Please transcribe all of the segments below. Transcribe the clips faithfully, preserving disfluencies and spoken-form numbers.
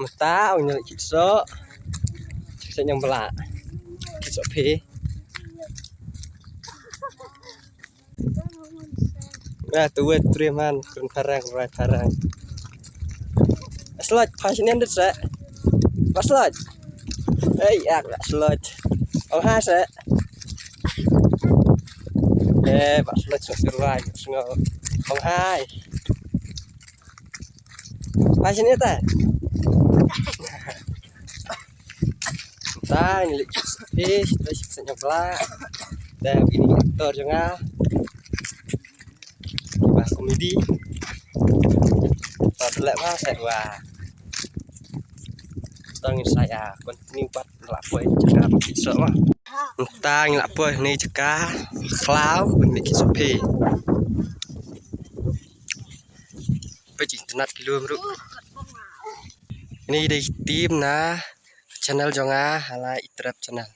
Mynta ong ngi leit khit soh. Sa nyong bla. Khit soh phi. Ba tu wet tri man kun parang rai parang. Slot fashion ended sa. Ba slot. Hey, ak ba slot. Ong ha sa. Eh, ba slot so sirwai sngo. Ong hai. Fashion ita. Tang lek. Eh, kita sih senyap lah. Dah ini aktor juga. Kiba komedi. Tang lek mah saya dua. Tang saya continue buat lak poi cakap so mah. Tang lak poi ni cakap. Klau ni ki sopi. Pejing tenat ki lum ruh. Ini dei team na channel jong nga, ha la Itrep channel.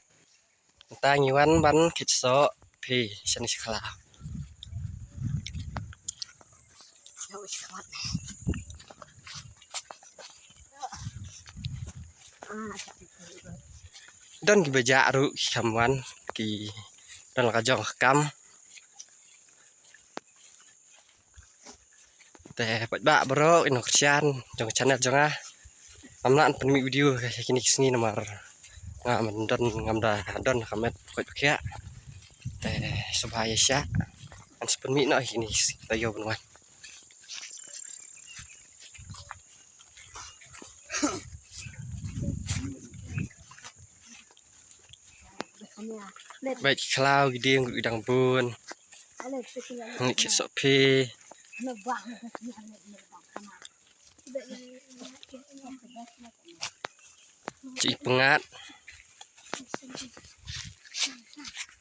Mynta ngi wan ban khit soh phi shane sha khlaw. Don kiba jah ruh ki kham wan, ki don la ka jong ka kam. Te paidbah baroh ki nongkyrshan jong ka channel jong nga. Ngam lah ban pynmih video ha kine ki sngi namar nga ngam don, ngam da don ka met koit ba khiah. Te sngewbha ïa shah. Ngan sa pynmih noh ha kine ki sngi, taïew ban wan. Bad khlaw ki dieng ki dang bun. Ngi khit soh phi. Chi pyngngad.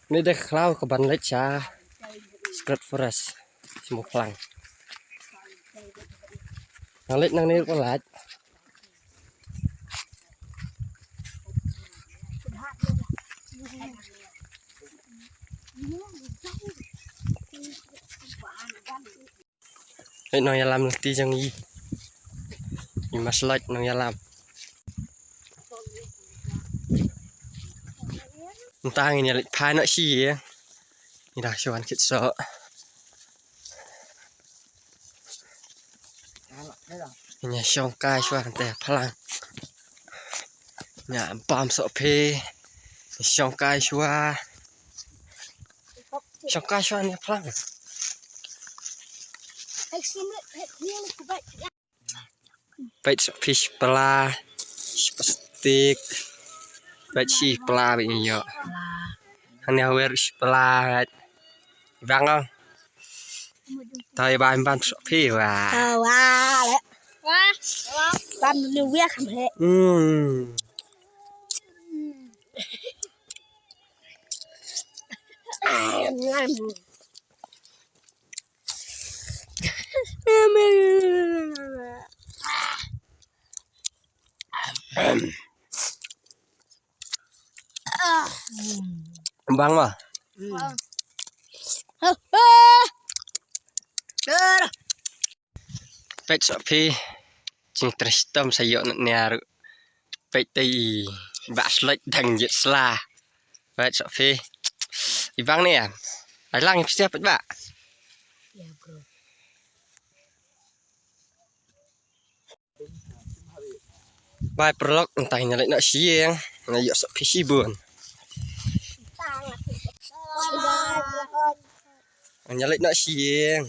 Ni dei khlaw ka ban leit sha Secret Forest. Simo phlang. Nang leit nang ni ko leit. Hei, nongïalam lynti jong i. I Maslait nongïalam. Mynta ngin ïa leit phai noh shi ïing. Ngi dang shu wan khit soh. Ngi ïa shong kai shuwa hangtei phlang. Ngi ïa bam soh phi. Ngi shong kai shuwa. Shong kai shuwa ngi phlang. Peit soh phi shi pla, shi plastik. Peit shi pla ba ngi ïoh. Hangne hawer shi pla. Bang oh. Tao ïa ba im ban soh phi wa. Wa le. Wa. Ban ni wia kham he. Hmm. Bang ba. Peit soh phi. Jingtrei shitom sa ïoh na nia ruh. Peit te i Bah Slek dang jied sla. Peit soh phi. I bang ne ïa. Ai lang phi sia peit ba. Bye paralok, mynta ngi leit noh shi ïing. Nga ïoh soh phi shibun. Ngi leit noh shi ïing.